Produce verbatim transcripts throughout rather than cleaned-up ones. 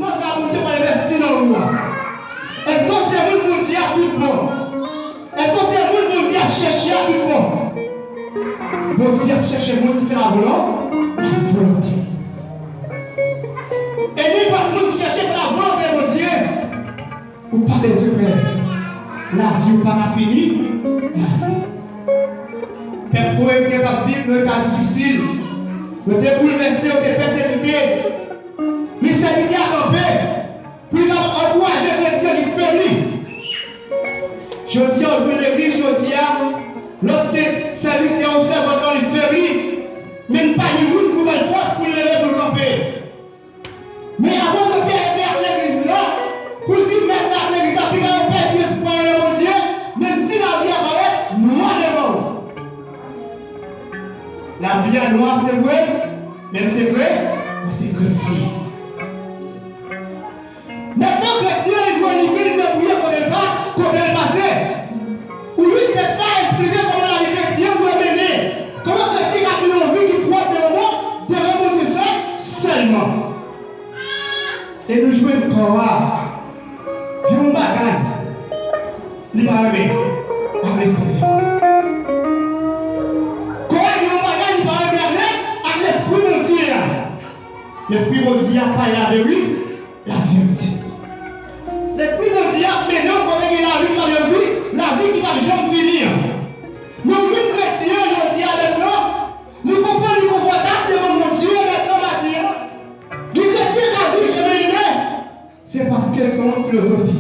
Sa Bondye pral envesti nan ou a? Èske w se moun Bondye ap tout bon? Èske w se moun Bondye ap chèche a tout bon? Bondye ap chèche moun ki fè lavolon-, lavolonte. E nenpòt moun ki chèche fè lavolonte Bondye, ou pa bezwen pè. Lavi w pa ka fini mal. Pèp Korentyen t ap viv nan eta difisil. Yo te boulvèse, yo te pèsekite. Men sèvitè a kanpe pou li kapab ankouraje kretyen ki febli. Jodi a, ou jwenn legliz jodi a, lòske sèvitè ou sèvant lan li febli, men li pa gen moun pou ba l fòs pou l leve pou l kanpe. Men apre ke Pyè ekri ak legliz la, pou l di mèt la ak legliz la, piga yo pèdi espwa yo nan Bondye, menm si lavi a parèt nwa devan w. Lavi a nwa, se vre, men se vre, ou se kretyen. Mentnan, kretyen an, li dwe li menm debouye kote l pa, kote l pase. Ou li tèks la esplike kòman lavi kretyen an dwe mennen. Kòman kretyen ka mennen yon vi ki pwòp devan Bon-, devan Bondye sè-, sèlman. E nou jwenn kò a gen yon bagay li pa renmen ak lespri. Kò a gen yon bagay li pa renmen ak, ak lespri Bondye a. Lespri Bondye a pa laveri-, laverite. Lespri Bondye ap mennen w kote gen lavi ki pa janm fi-, lavi ki pa janm fini an. Men ou menm kretyen an jodi a, mentnan, li konprann li konfòtab devan Bondye mentnan maten an. Gen kretyen k ap viv, chè byeneme, se paske se yon filozofi.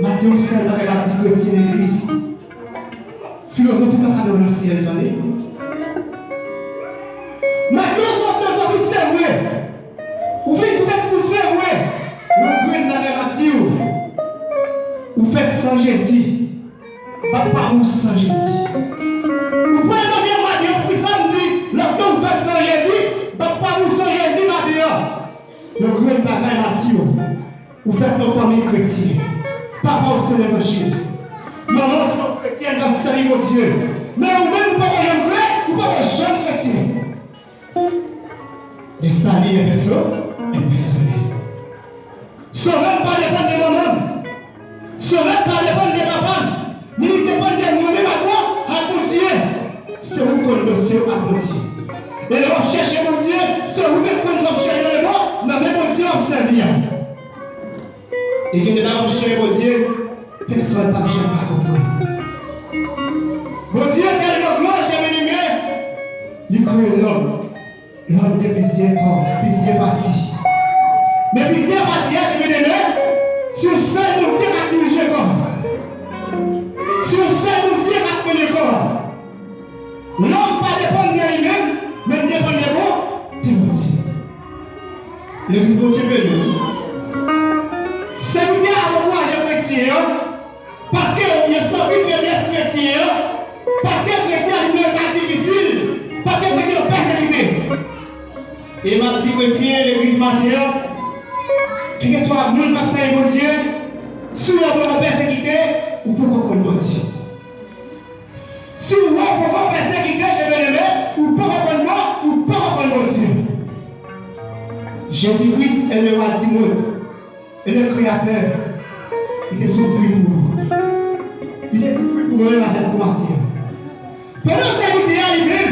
Maten yon sèl bagay l ap di kretyen legliz. Filozofi pa ka ranplase Senyè l, tande. Maten yon sèl filozofi, se vre. Ou vin koute pou se vre. Yon grenn bagay m ap di w. Ou fèt san Jezi. Bab pa ou san Jezi. Ou pral mande yon maten yon poukisa m di, lòske ou fèt san Jezi, bab pa ou san Jezi maten an. Yon grenn bagay m ap di w. Ou fèt nan fanmi kretyen. Papa w se levanjil. Manman w se yon kretyèn k ap sèvi Bondye. Men ou menm ou poko janm kre-, ou poko janm kretyen. Le salut est perso-, est personnel. Sove m pa depann de manman m. Sove m pa depann de papa m. Men li depann de mwen menm ak ou, ak Bondye. Se ou konn dosye w ak Bondye. E lè w ap chèche Bondye, se ou menm konn sa w ap chèche nan men Bon-, nan men Bondye w ap sèvi a. E gen de bagay w ap chèche nan men Bondye, pèsonn p ap janm ka konprann. Bondye tèlman gran, chè byeneme, li kreye lòm. Lòm gen plizyè kò, plizyè pati. Men plizyè pati a, chè byeneme, se yon sèl Bondye k ap dirije kò a. Se yon sèl Bondye k ap mennen kò a. Lòm pa depann de li menm, men l depann de Bon-, de Bondye. Legliz, Bondye beni w. Sèvitè a ap ankouraje kretyen an, paske yo santi feblès kretyen an, paske kretyen an li nan eta difisil, paske kretyen an pèsekite. E m ap di kretyen legliz maten an, kèlkeswa moun k ap sèvi Bondye, si w wè w pèsekite, ou poko konn Bondye. Si w wè w poko pèsekite, chè byeneme, ou poko konn Bon-, ou poko konn Bondye. Jezi Kris est le roi du monde et le créateur. Li te soufri pou ou. Li te soufri pou mwen menm avèk ou maten an. Pandan sèvitè a li menm,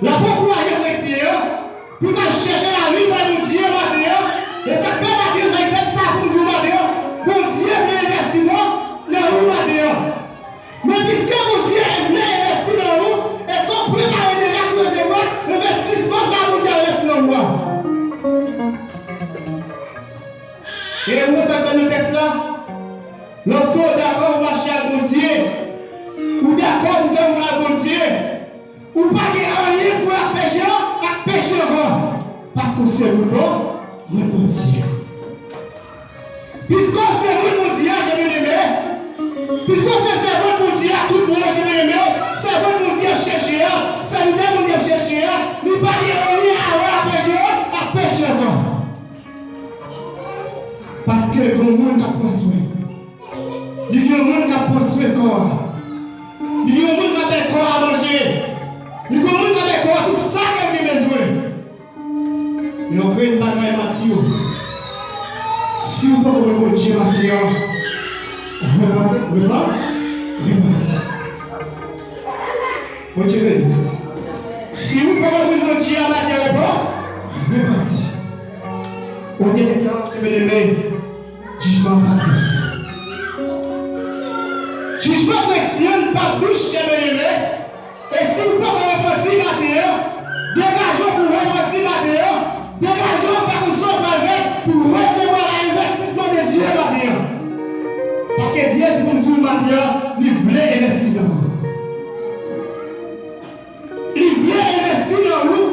l ap ankouraje kretyen an pou l ka chèche lavi bay Bondye maten an. E sa k fè maten an, sa k fè sa pou m di w maten an, Bondye vle envesti nan, nan ou maten an. Men piske Bondye vle envesti nan ou, èske w prepare deja pou resevwa envestisman sa a Bondye ap envesti nan ou a? E ou wè sa k fè nan tèks la? Lòske w dakò pou mache ak Bondye, ou dakò pou fè vòlonte Bondye, ou pa gen anyen pou wè ak peche an, ak peche ankò, paske w se moun bon, moun Bondye. Piske w se moun Bondye a, chè byeneme, piske w se sèvant Bondye a, tout bon, chè byeneme, sèvant Bondye ap chèche a, sèvitè Bondye ap chèche a, li pa gen anyen a wè ak peche an, ak peche ankò. Paske l gen yon moun k ap pran swen. Li gen yon moun k ap pran swen kò a. Li gen yon moun k ap bay kò a manje. Li gen yon moun k ap bay kò a tout sa ke l gen bezwen. Yon grenn bagay m ap di w. Si w poko konn Bondye maten an, repanti, repanti, repanti. Bondye beni w. Si w poko konn Bondye a maten an, repanti, repanti. Ou gen tan, byeneme, jijman pa dous. Jijman kretyen pa dous, chè byeneme. E si w poko repanti maten an, degaje w pou w repanti maten an, degaje w pa konn sa w pral fè pou w resevwa la envèstisman de Dye maten an. Paske Dye di pou m di w maten an, li vle envèsti nan ou. Li vle envèsti nan ou.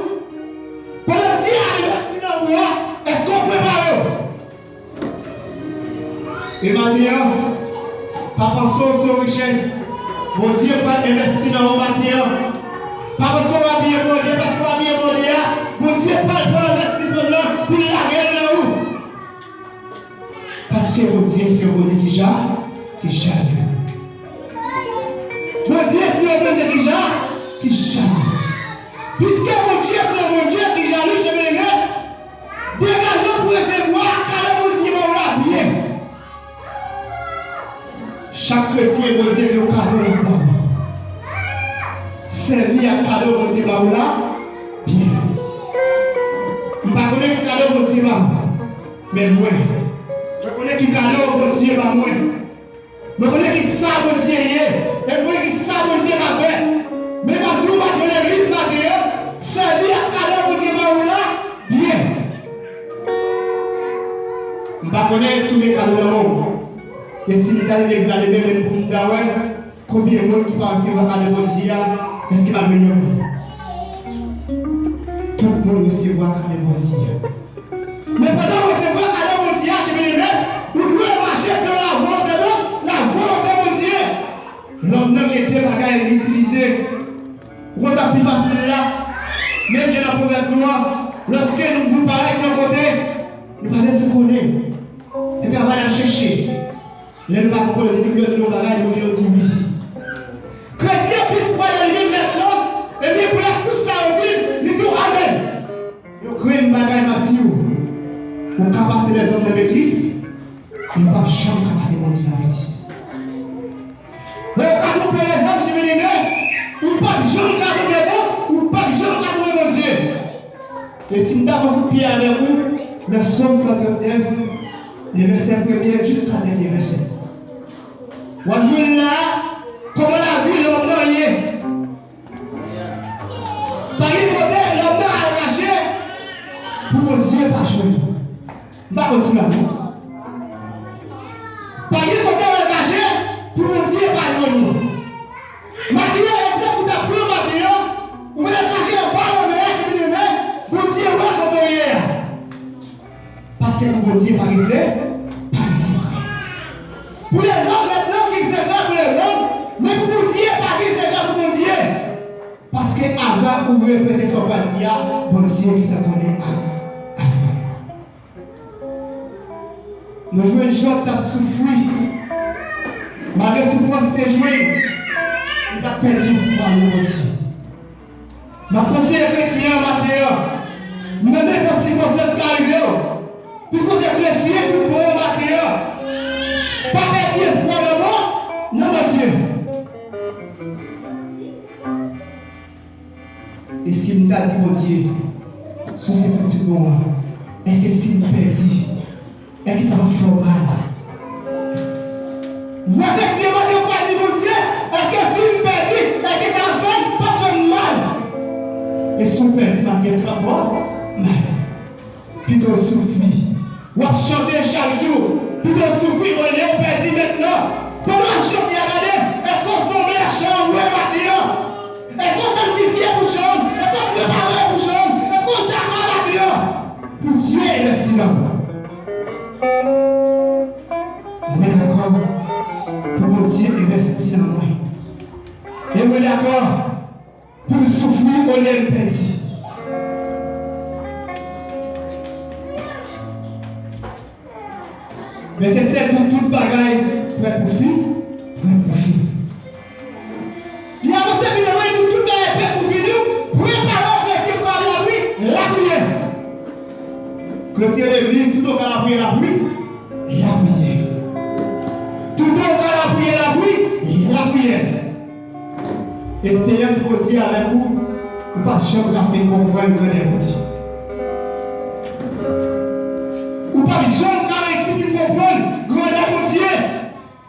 Pandan Dye ap envèsti nan ou a, èske w prepare w? E maten an, pa panse w se yon richès Bondye pral envèsti nan ou maten an. Pa panse w abiye mode, paske w abiye mode a, Bondye pral pran envèstisman nan pou l lage l nan ou. Paske Bondye se yon Bondye ki ja, ki jalou. Bondye se yon Bondye ki ja, ki jalou. Piske Bondye se yon Bondye ki jalou, chè byeneme, degaje w pou resevwa kado Bondye ba w la byen. Chak kretyen, Bondye gen yon kado l ap ba w. Sèvi ak kado Bondye ba w la byen. M pa konnen ki kado Bondye ba w, men mwen, mwen konnen ki kado Bondye ba mwen. Mwen konnen ki sa Bondye ye, e mwen konnen ki sa Bondye ka fè. Men m ap di w maten, legliz maten an, sèvi ak kado Bondye ba ou la byen. M pa konnen si w gen kado nan men w. E si m t al legliz la demen, men pou m ta wè konbyen moun ki pa resevwa kado Bondye a, èske m ap jwenn yon moun? Tout moun resevwa kado Bondye a. Men pandan w resevwa kado Bondye a, chè byeneme, ou dwe mache selon lavolonte de, lavolonte Bondye. Lòm nan gen de bagay li itilize. Ou konn sa pi fasil la? Menm jan nan pwovèb nou an, lòske nou, nou parèt yon kote, nou pa bezwen konnen. E travay ap chèche. Lè nou pa konprann, li di lòt nou yon bagay, nou gen yon di wi. Kretyen plis kwè nan li menm mèt lan, epi pou l ap tout sa yo di, li di w amèn. Yon grenn bagay m ap di w, ou ka pase lèzòm nan betiz, men ou p ap janm ka pase Bondye nan betiz. Lè ou ka twonpe lèzòm, chè byeneme, ou p ap janm ka twonpe Bon-, ou p ap janm ka twonpe Bondye. E si m ta fè kout pye avèk ou nan Sòm san trannèf, nan vèsè premye jiska dènye vèsè, w ap jwenn la kòman lavi lòm nan ye. Pa gen kote lòm nan al kache pou Bondye pa jwenn ou. M pa konn si w la non. Pa gen kote w al kache pou Bondye pa jwenn ou. Maten an, egzanp ou t ap pran maten an, ou al kache anba lanmè a, chè byeneme, Bondye wè kote w ye a. Paske pou Bondye pa gen se-, pa gen sekrè. Pou lèzòm, mentnan, gen sekrè pou lèzòm, men pou Bondye, pa gen sekrè pou Bondye. Paske avan ou repete sa w pral di a, Bondye gentan konnen a-, avan. Nou jwenn Jòb t ap soufri. Malgre soufrans li te jwenn, li pa t pèdi espwa l nan Bondye. M ap konseye kretyen an maten an, nan nenpòt sikonstans ki ka rive w, piske w se kretyen tout bon an maten an, pa pèdi espwa w nan Bon-, nan Bondye. E si m ta di Bondye, si w se pitit bon an, èske si m pèdi, èske sa p ap fè w mal? Vwa kretyen mande w pa di Bondye, èske si m pèdi, èske sa p ap fè, p ap fè m mal? E si w pèdi maten, èske p ap fè w mal? Pito w soufri. W ap chante chak jou. Pito w soufri olye w pèdi mentnan. Pandan w ap chante a, gade, èske w fòme chan an vre maten an? Èske w sanntifye pou chan an? Èske w prepare pou chan an? Èske w dakò maten an pou Dye envèsti nan ou? Mwen dakò pou Bondye envèsti nan mwen. E mwen dakò pou m soufri olye m pèdi. Vèsè sèt, pou tout bagay prèt pou fi-, prèt pou fini. Li avanse pi lwen, li di tout bagay prèt pou fini, prepare w kretyen pou kapab abri lapriyè. Kretyen legliz, toutotan w ka lapriyè, lapri, lapriyè. Toutotan w ka lapriyè, lapri, lapriyè. Esperyans Bondye avèk ou, ou p ap janm ka fin konprann grandè Bondye. Ou p ap janm ka reyisi fin konprann grandè Bondye.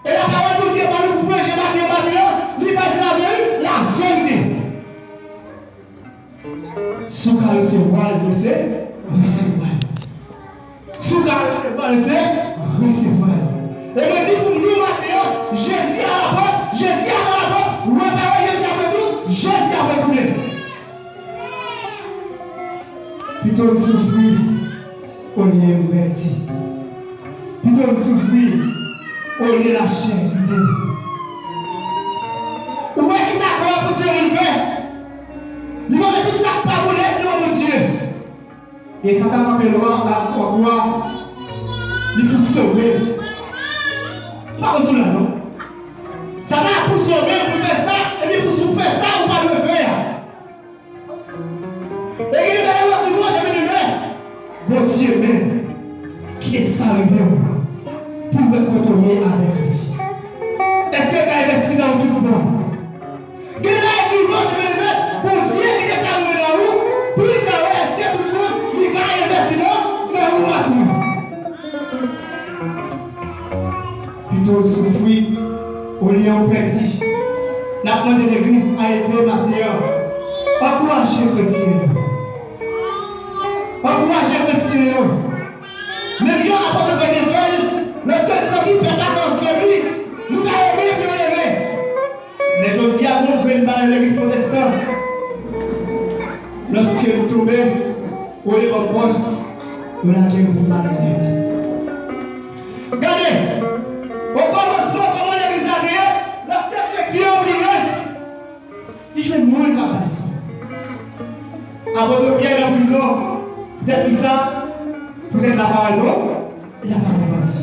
E lapawòl Bondye ban nou pou preche maten an, maten an, li baze nan veri-, laverite. Si w ka resevwa l, rese-, resevwa l. Si w ka resevwa l, rese-, resevwa l. E mwen di pou m di w maten an, Jezi a lapòt, Jezi a nan lapòt, repare Jezi ap retounen, Jezi ap retounen. Pito n soufri olye n pèdi. Pito n soufri olye lachè gide n. Ou wè kisa kò a pouse moun fè? Li vole tout sa k pa onèt devan Bondye. E sa k ap kanpe lwa, la, kò a, li pou sove. Pa bezwen la, non. Satan ap pouse w menm pou fè sa, epi pou, pou fè sa ou pa dwe fè a. E gen de bagay w ap viv, byeneme, Bondye menm, kite sa rive w, pou l wè kote w ye avèk li. Èske l ka envesti nan w tout bon? Gen de bagay ki rive w, byeneme, Bondye kite sa rive nan ou, pou li ka wè èske tout bon, li ka envesti nan, nan ou maten. Pito w soufri, olye w pèdi. N ap mande legliz a ede maten an. Ankouraje kretyen yo. Ankouraje kretyen yo. Menm jan apot Pè te fè l, lòske l santi pè la t ap febli, li pa renmen pou yo leve. Men jodi a, gon grenn nan legliz pwotestan. Lòske nou tonbe, olye ban fòs, yo lage nou pou malonèt. Gade, okòmansman, kòman legliz la te ye, lòske kretyen an pi rès, li jwenn moun k ap bay sou. Apot Pyè nan prizon, poutèt kisa? Poutèt lapawòl, non? E lapawòl Bondye.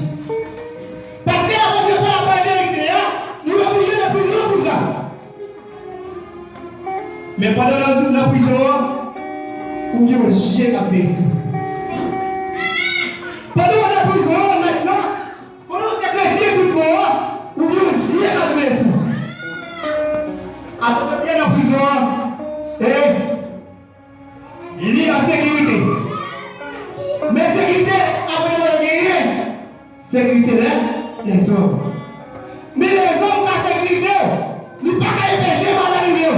Paske apot Pyè pa bay verite a, li oblije nan prizon pou sa. Men pandan w nan, nan prizon an, ou gen yon zye k ap veye sou ou. Pandan w nan prizon an, mentnan, pandan w se kretyen tout bon an, ou gen yon zye k ap veye sou ou. Apot Pyè nan prizon an, e li an sekirite. Men sekirite apot Pyè genyen, sekirite lè, lèzòm. Men lèzòm ka sekirite w, li pa ka enpeche malè rive w.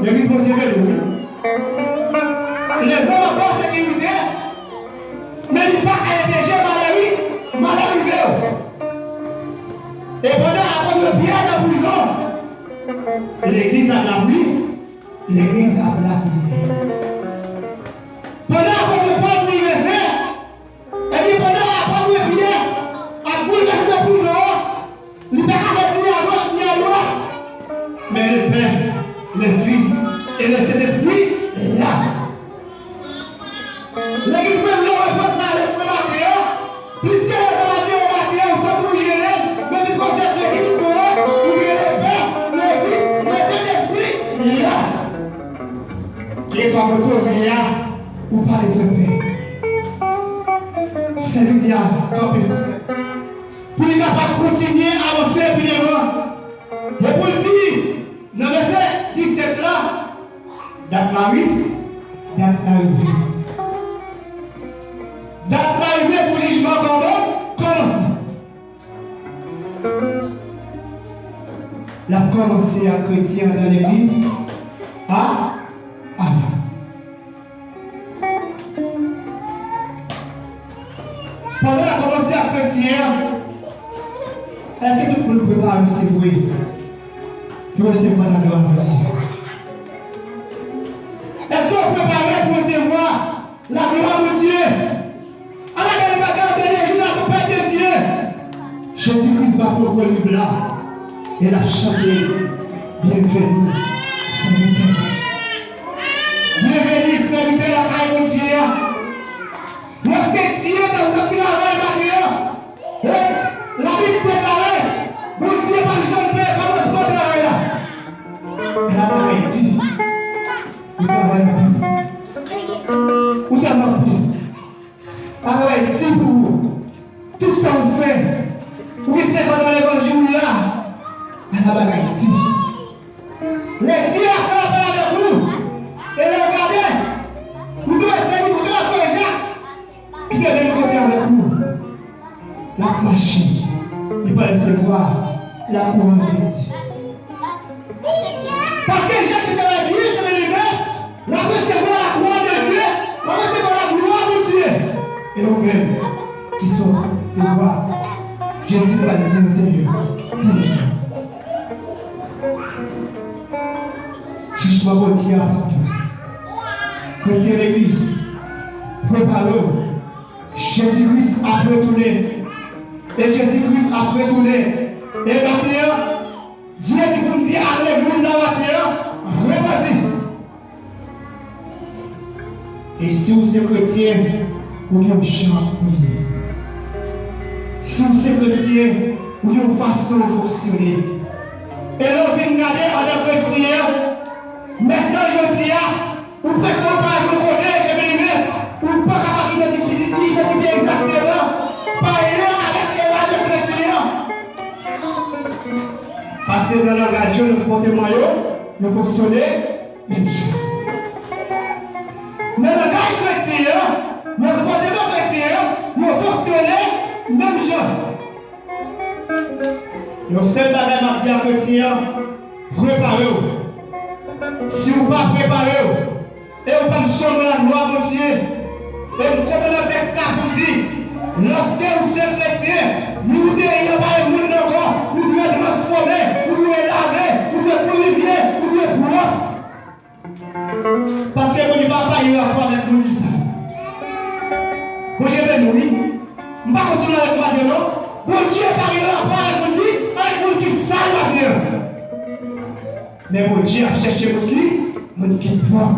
Legliz Bondye beni w, wi. Lèzòm ap ba w sekirite, men li pa ka enpeche malè ri-, malè rive w. E pandan apot Pyè nan prizon, legliz ap lapli, legliz ap lapli. Pandan apot Pòl mouri, epi pandan apot Pyè ap boulvèse nan prizon an, li pa ka fè ni agoch ni adwat. Men le Pè, le Fis e le Sentespri la. Legliz mwen, lè w reprann sa avèk mwen maten an, pliske lèzòm ap veye maten an, ou santi w jene, men piske w se kretyen tout bon an, ou gen le Pè, le Fis, le Sentespri la. Keswa kote w ye a, ou pa bezwen pè. Sèvitè a kanpe fèm pou li kapab kontinye avanse pi devan. E pou l di, nan vèsè disèt la, dat la ri-, dat la rive. Dat la rive pou jijman kòman kòmanse. L ap kòmanse ak kretyen anndan legliz a Avan. Pandan l ap kòmanse ak kretyen an, èske tout moun prepare, se vre, pou resevwa laglwa Bondye? Èske w prepare pou resevwa laglwa Bondye? Ala bèl bagay, dènye jou nan tanpèt de Dye. Jezi Kris ba pwoko liv la, e l ap chante, "Byenveni, sèvitè." Byenveni, sèvitè lakay Bondye a. Lòske Dye nan wòb travay maten an, e Labib deklare, Bondye p ap janm peye kòmansman travay la. Men la bagay di, ou travay anpil. Ou travay anpil. pa bagay di pou ou. Tout sa ou fè, ou gen sèvant nan levanjil ou la, pa ta bagay di. Lè Dye a fè apèl avèk ou, e lè w gade, ou twouve se li, ou twouve frè Jak ki te menm kote avèk ou. L ap mache, li pral resevwa lakouwòn de Dye. Paske Jak te travay byen, se menm li menm, l ap resevwa lakouwòn de Dye, l ap resevwa laglwa Bondye. E ou menm ki sot resevwa, Jezi pral di nou deyò, deyò. Jijman Bondye a p ap douz. Kretyen legliz, prepare w. Jezi Kris ap retounen. E Jezi Kris ap retounen. E maten an, Dye di pou m di ak legliz la maten an, repanti. E si w se kretyen, ou gen yon jan ou ye. Si w se kretyen, ou gen yon fason w fonksyone. E lè w vin gade andan kretyen an, mentnan jodi a, ou prèske pa jwenn kote, je beni men, ou pa kapab idantifye, idantifye egzakteman pa yo avèk ewa de kretyen an. Paske nan langaj yo, nan konpòteman yo, yo fonksyone menm jan. Nan langaj kretyen an, nan konpòteman kretyen an, yo fonksyone menm jan. Yon sèl bagay m ap di a kretyen an, prepare w. Si w pa prepare w, e w p ap janm wè laglwa Bondye. E m kontan nan tèks la pou m di, lòske ou se kretyen, ni ou deyò, pa gen moun ankò, ou dwe transfòme, ou dwe lave, ou dwe pirifye, ou dwe pwòp. Paske Bondye pa, pa gen rapò avèk moun ki sal. Bondye beni w, wi. M pa konn si w la avèk m maten non. Bondye pa gen rapò avèk moun ki, avèk moun ki sal maten an. Men Bondye ap chèche moun ki, moun ki pwòp.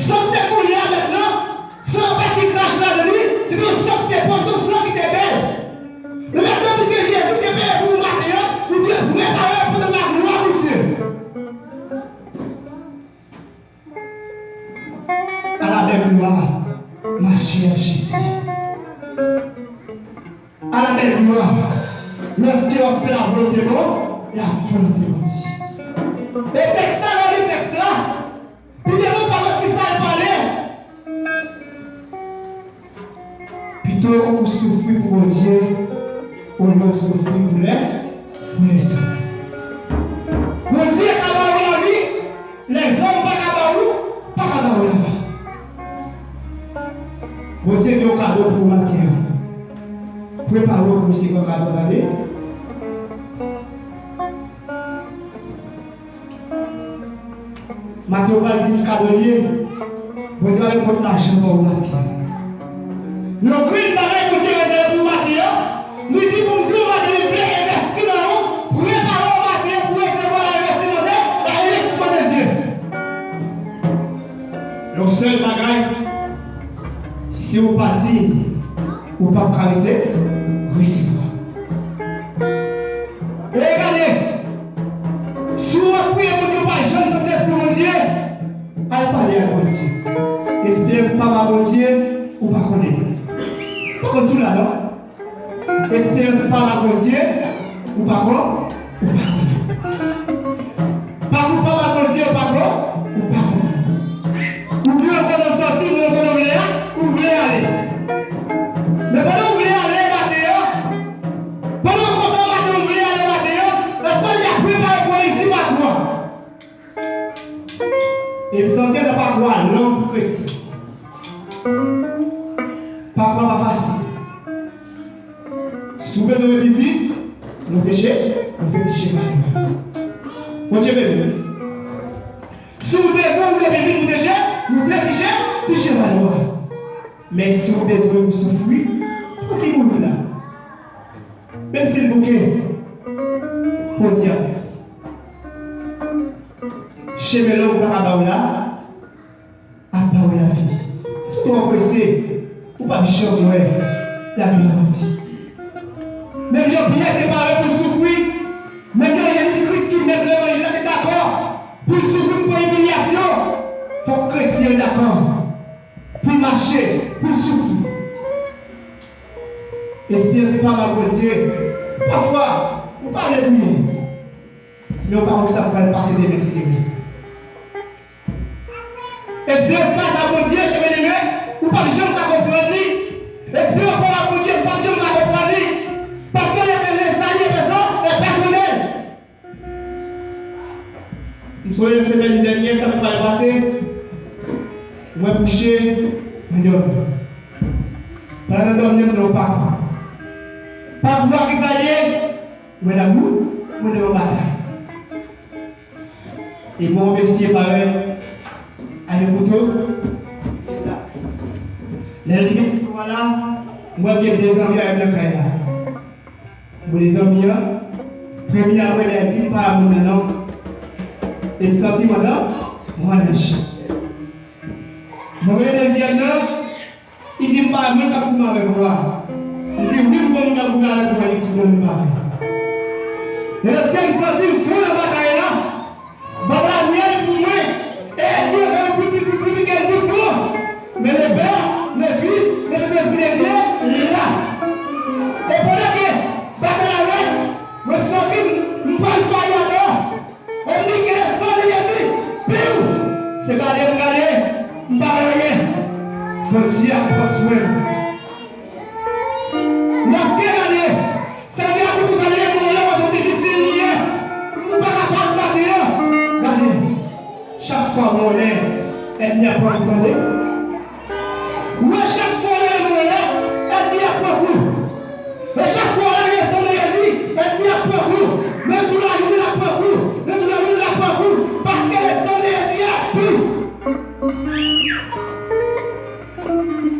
San w te koule a mentnan, san w pa gen tach ladan li, se te yon san ki te pwòp, se yon san ki te bèl. Men mentnan, piske Jezi te peye pou ou maten an, ou dwe prepare w pou nan laglwa Bondye. Ala bèl glwa mache ak Jezi. Ala bèl glwa lòske w ap fè lavolonte Bon-, lavolonte Bondye. E tèks la, lè w li tèks la, pi devan pawòl ki sa l pale. Pito ou soufri pou Bondye, olye w soufri pou lè, pou lèzòm. Bondye ka ba ou lavi, lèzòm pa ka ba ou, pa ka ba ou lavi. Bondye gen yon kado pou ou maten an. Prepare w pou resevwa kado a, tande. Maten w pral di ki kado l ye. Bondye pa gen kont lajan ba w maten an. Yon grenn bagay Bondye rezève pou ou maten an, li di pou m di w maten an, li vle envesti nan ou, prepare w maten an pou resevwa la investiman de, la investiman de Dye. Yon sèl bagay, si w pa diy, ou p ap ka rese-, resevwa. E gade, si w ap priye Bondye, ou pa janm tande lespri Bondye, al pale ak Bondye. Esperyans pa m ak Bondye, ou pa konnen. Pa konn si w la, non? Esperyans pa m ak Bondye, ou pa konnen. Ou pa konnen. Pakou pa ba Bondye, ou pa konnen, ou pa konnen. Ou gen yon kote w sòti, men yon kote w vle a, ou vle ale. Men pandan w vle ale maten an, pandan w kontan maten w vle ale maten an, espwa li ap prepare pou w isi pa kou a. E m santi nan pakou a long pou kretyen. Pakou a pa fasil. Si w bezwen wè pi vit, moute che-, moute ti cheval ou a. Bondye beni w. Si w bezwen wè pi vit, moute che-, moute ti che-, ti cheval ou a. Men si w bezwen pou soufri, pran ti bourik la. Menm si l bouke, poze avè l. Chemen long ou pa ka ba w la, ap ba w lavi. Si w twò prese, ou p ap janm wè laglwa Bondye. Menm jan Pyè te pare pou l soufri, menm jan Jezi Kris ki mèt levanjil la te dakò pou l soufri, pou l pran imilyasyon, fòk kretyen dakò pou l mache, pou l soufri. Esperans pa m ak Bondye. Pafwa, ou pa vle priye. Men ou pa konn kisa k pral pase demen si Dye vle. Esperans pa t ak Bondye, chè byeneme, ou p ap janm ka konprann li. Esperans pa w ak Bondye, ou p ap janm ka konprann li. Paske le, le salut est perso-, est personnel. M sonje semèn dènyè, sa k pral pase, mwen kouche, mwen dòmi. Pandan m dòmi, m nan yon pak. Pak la, kisa l ye? Mwen nan bout, mwen nan yon batay. E bon, mesye parèt avèk kouto. Lè l gen kouto a la, m wè gen de zanmi avèk nan kay la. Bon, de zanmi an, premye a mwen lè di m pa moun nan non. E m santi m andan mwen nan ch. Mwen wè dezyèm nan, li di m pa mwen k ap goumen avèk ou a. M di wi, m wè moun k ap goumen avèk ou a, li di non, li pa vle. E lòske m santi m fou nan batay la, Bab la myèl pou mwen, e ènmi an gen yon pli, pli, pli, pli, pli, pli, pli, pli, men le Père, le Fils, le Saint-Esprit de Dieu, la. E pandan ke batay la rèd, mwen santi m, m pral fayi atè. Ènmi ki le san de Jezi, piw! Se gade m gade, m pa wè anyen. Bondye ap pran swen m. Lòske gade, Seyè a di konsa, li menm mwen lè mwen difisil li ye. Ou pa ka pa maten an. Gade, chak fwa mwen lè, ènmi ap pran kou, tande. Ou wè chak fwa lè mwen lè, ènmi ap pran kou. E chak fwa lè le san de Jezi, ènmi ap pran kou. Men tou lajounen l ap pran kou. Men tou lajounen l ap pran kou. Paske le san de Jezi ap tou.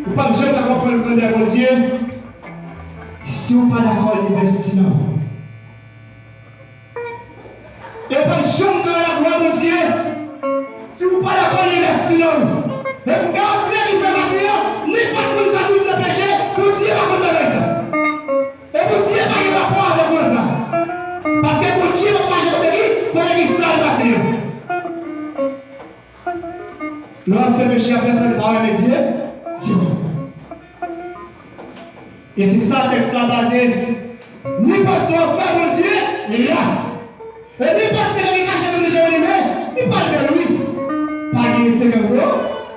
Ou p ap janm ka konprann grandè Bondye. Si w pa dakò, li envesti nan ou. E w p ap janm ka wè laglwa Bondye si w pa dakò, li envesti nan ou. E m garanti legliz la maten an, nenpòt moun k ap viv nan peche, Bondye pa konn bagay sa. E Bondye pa gen rapò avèk moun sa. Paske Bondye p ap mache kote ki, kote ki sal maten an. Lè w ap fè peche a, pèsonn pa renmen Dye, Dye. E se sa tèks la baze. Nenpòt sa w ap fè, Bondye la. E nenpòt sekrè ki kache nan peche yo, men li pral bèl wi. Pa gen sekrè pou,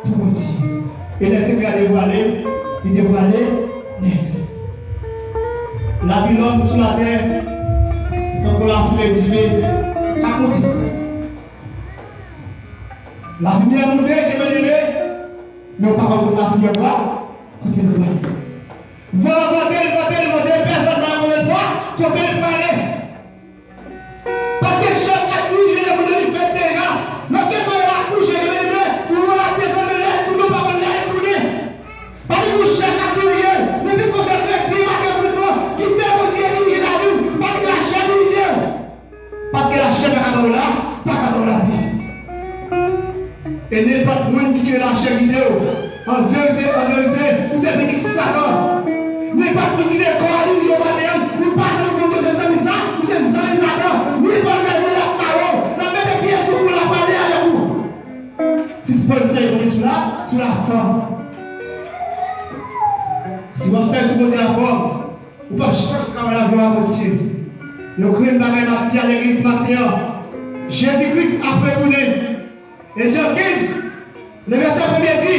pou Bondye. E lè sekrè a devwale, li devwale nèt. Lavi lòm sou latè, tankou lafime dife, k ap monte. Lafime a monte, chè byeneme, men ou pa konn kote lafime a pral, kote l prale. Van an vante l, vante l, vante l, pèsonn pa konn kote l prale. Paske chèf k ap dirije yo, moun yo li fèt deja. Lòske kote l ap kouche, chè byeneme, ou wè l ap desann, men lè l tounen, ou pa konn lè l tounen. Pa gen yon chèf k ap dirije l, men piske w se kretyen, maten pou dimanch, kite Bondye dirije lavi w, pa kite lachè dirije w. Paske lachè pa ka ba w la, pa ka ba w lavi. E nenpòt moun ki kite lachè gide w, an verite, an verite, ou se pitit Satan. Nenpòt moun ki kite kò a dirije w maten an, ou pa se yon Bondye, ou se zanmi sa, ou se zanmi Satan. Nenpòt lè moun ap mare w, l ap mete pye sou kou, l ap pale avèk ou. Sispann fè yon sou la, sou lafanm. Si w ap fè sou Bondye lafanm, ou p ap janm ka wè laglwa Bondye. Yon grenn bagay m ap di a legliz maten an. Jezi Kris ap retounen. E Jan kenz, le vèsè premye di,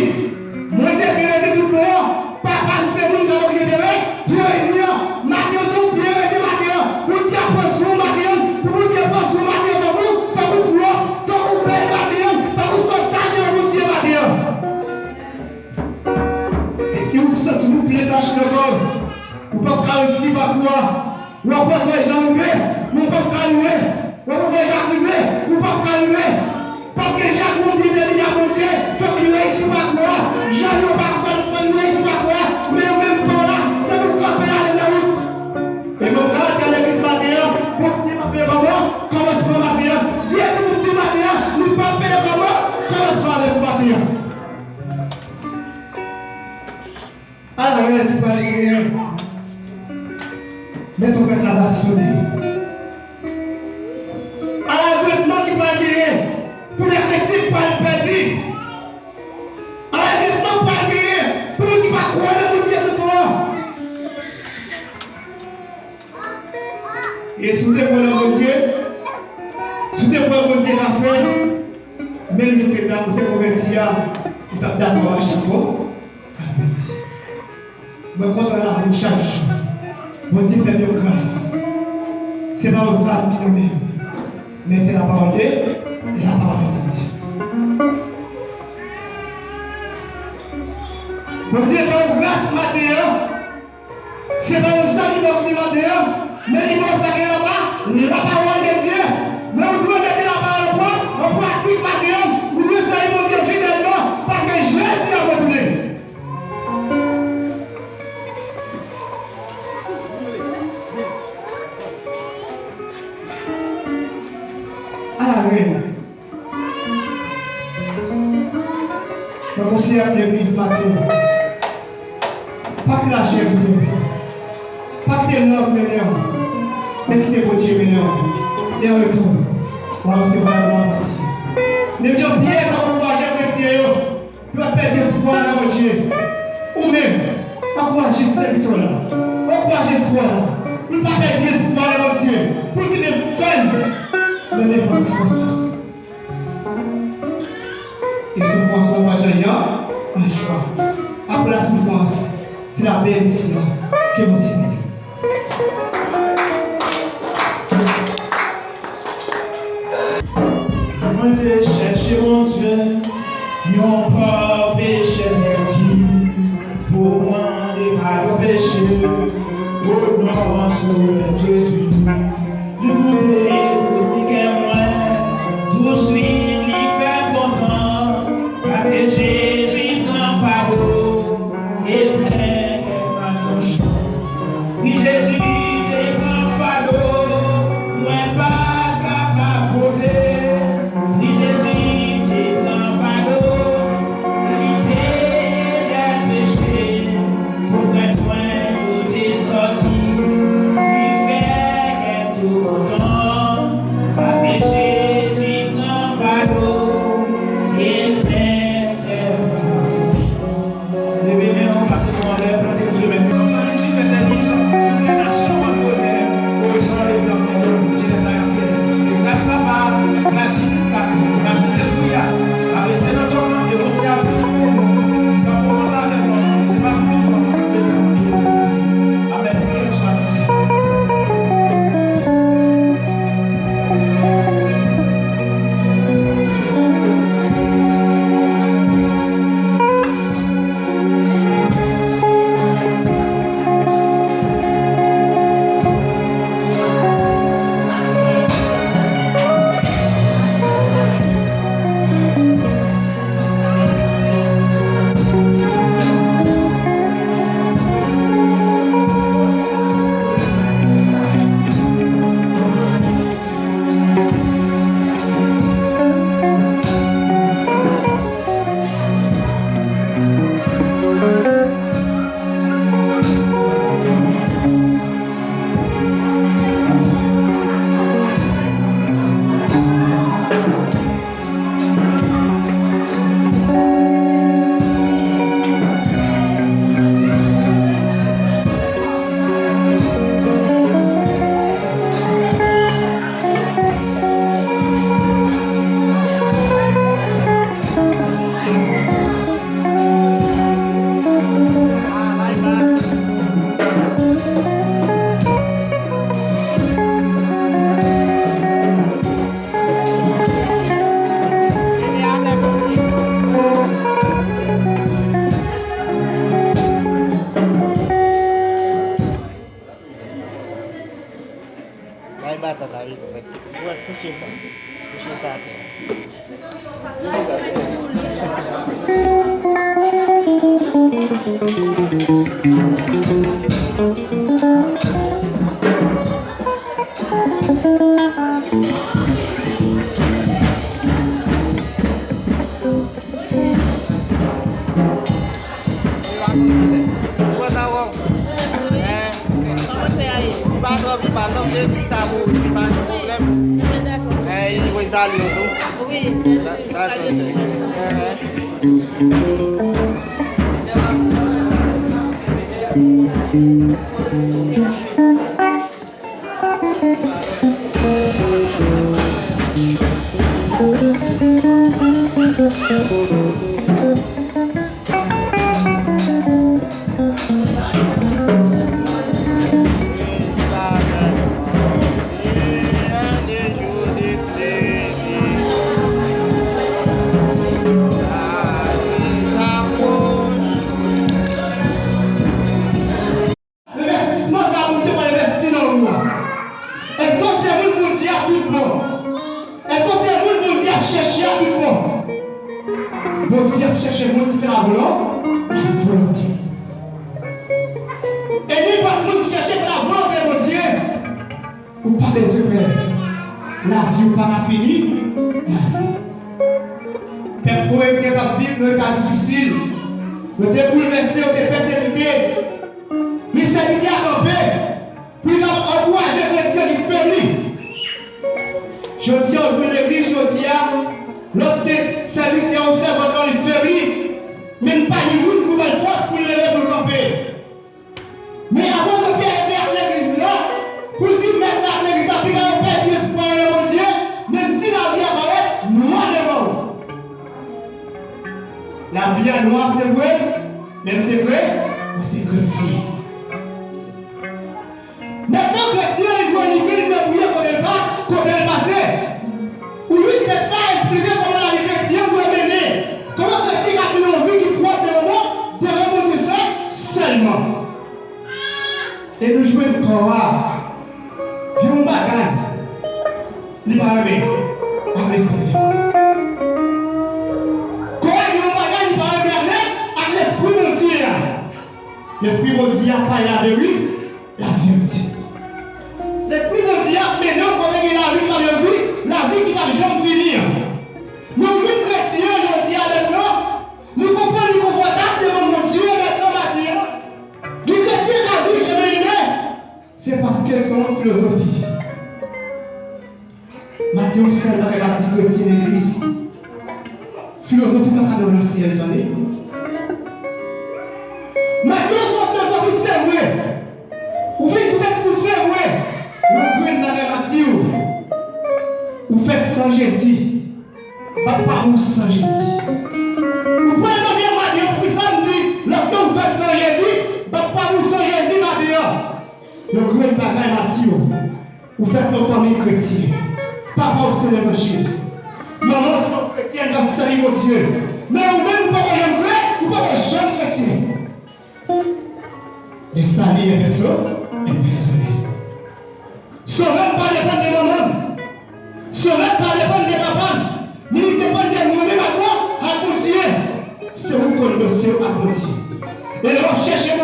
mwen se pye rezi tout bon an, Papa m se moun k ap okipe pye re-, pye rezi an. Maten an se yon pye rezi maten an. Bondye ap pran swen w maten an. Pou Bondye pran swen w maten an, fòk ou, fòk ou pwòp, fòk ou bèl maten an, fòk ou sot ta devan Bondye maten an. E si w santi w plen tach nan kò w, ou p ap ka reyisi pakou a. W ap wè jan rive, men w p ap ka rive. W ap wè jan rive, ou p ap ka rive. Paske Jan gon byen dètèmine ak Bondye, fòk li reyisi pakou a. Jan yo pa fè l, fòk li reyisi pakou a. Men yo menm pa w la, se pou kanpe la nan wout. E mwen garanti a legliz maten an, Bondye p ap peye kòman, kòmansman maten an. Dye di moun tou maten an, li p ap peye kòman, kòmansman avèk ou maten an. Ala rèl ki pral genyen lè twonpèt la va sone. Ala règretman ki pral genyen pou lè kretyen pral pèdi. Ala règretman ki pral genyen pou moun ki pa kwè nan Bondye tout bon an. Jodi a, ou t ap dakò ak Jacob? Mwen kontan nan vi m chak jou. Bondye fè m yon gras. Se pa yon zam ki nonmen m, men se la parole de, la parole de Dieu. Bondye fè yon gras maten an. Se pa yon zam li ba w ki maten an, men li ba w sa gen anba la parole de Dieu. Men ou dwe mete la parole an pra-, an pratik maten an. Ou dwe sèvi Bondye fidèlman, paske Jezi ap retounen. A la rèn. Mwen konseye ak legliz maten an. Pa kite lachè gide w. Pa kite lòm mennen w. Men kite Bondye mennen w. E an retou, w a resevwa glwa Bondye. Menm jan Pyè t ap ankouraje kretyen yo, yo pa pèdi espwa nan Bondye. Ou menm, ankouraje sèvitè w la. Ankouraje frè w la. Pou l pa pèdi espwa nan Bondye. Pou l kenbe fèm nan nenpòt sikonstans. E soufrans ou pa chanje an, an jwa. Apre la soufrans, se la benediksyon ke Bondye mete. Mwen te chèche Bondye, yon pòv peche pèdi, pou mande padon peche, o non Sovè Jezi. Li goute tout kè mwen, touswit li fè m kontan, paske Jezi pran fado, e l plen kè m ak konsyans. Wi, Jezi te pran fado, mwen pa t kapab pote. Wi, Jezi te pran fado, li peye dèt peche, pou krent mwen yo te sòti. Li fè kè m tou kontan, paske Jezi pran fado, e l plen kè m ak konsyans. Leve men w, pase men w anlè, plante yon semèn. Kòmsa nou ti fè sèvis, tout lè nasyon w ap onè, o non Letènèl, Bondye dè fayantèz. Ke gras Papa, gras Pitit la, gras Sentespri a, ap rete nan kè w, e Bondye ap pran w, se pa pou moman sa sèlman, men se pa pou toutan, pou tout tan, pou tout etènite. Amèn. Ke nou swa bensi. Bay baton la vin fèt. Ou wè kouche sa. Kouche sa atè. Li pa twò pi mal non, men li sa pou li pa gen pwoblèm. Men li voye salye w tou. Wi, mèsi. Dakò, sè. Jezi Kris, lavi w pa ka fini. Pèp koretyen k ap viv nan eta difisil, yo te boulvèse, yo te pèsekite. Men sèvitè a kanpe pou l kapab ankouraje kretyen ki febli. Jodi a, ou vin legliz jodi a, lòske sèvitè ou sèvant lan li febli, men pa gen moun pou ba l fòs pou l leve pou l kanpe. Men apre ke Pyè te ak legliz la, pou l di mèt la ak legliz la, piga yo pèdi espwa yo nan Bondye, menm si lavi a parèt nwa devan w. Lavi a nwa, se vre, men se vre, ou se kretyen. Mentnan, kretyen an, li dwe limen, li dwe brile kote l pa, kote l pase. Ou li tèks la esplike kòman lavi kretyen an dwe mennen. Kòman kretyen ka mennen yon vi ki pwòp devan Bon, devan Bondye sèl, sèlman. E nou jwenn kò a, gen yon bagay li pa renmen ak lespri. Kò a gen yon bagay li pa renmen ak, ak lespri Bondye a. Lespri Bondye a pale laveri-, laverite. Lespri Bondye a ap mennen w kote gen lavi ki p ap janm vi, lavi ki p ap janm fini an. Nou menm kretyen an jodi a mentnan, nou konprann nou konfòtab devan Bondye mentnan maten an. Gen kretyen k ap viv jan menm, se paske se yon filozofi. Maten yon sèl bagay m ap di kretyen legliz. Filozofi pa ka mennen w nan syèl, tande. Maten yon sèl filozofi, se vre. Ou vin poutèt ou se vre. Yon grenn bagay m ap di w. Ou fèt san Jezi. Papa mouri san Jezi. Ou pral mande maten an poukisa m di, lòske ou fèt san Jezi, papa mouri san Jezi maten an. Yon grenn bagay m ap di w. Ou fèt nan fanmi kretyen. Papa w se levanjil. Manman w se yon kretyèn k ap sèvi Bondye. Men ou menm ou poko janm kre-, ou poko janm kretyen. Le salut est perso-, est personnel. Sove m pa depann de manman m. Sove m pa depann de papa m. Men li depann de mwen menm ak ou, ak Bondye. Se ou k konn dosye w ak Bondye. E lè w ap chèche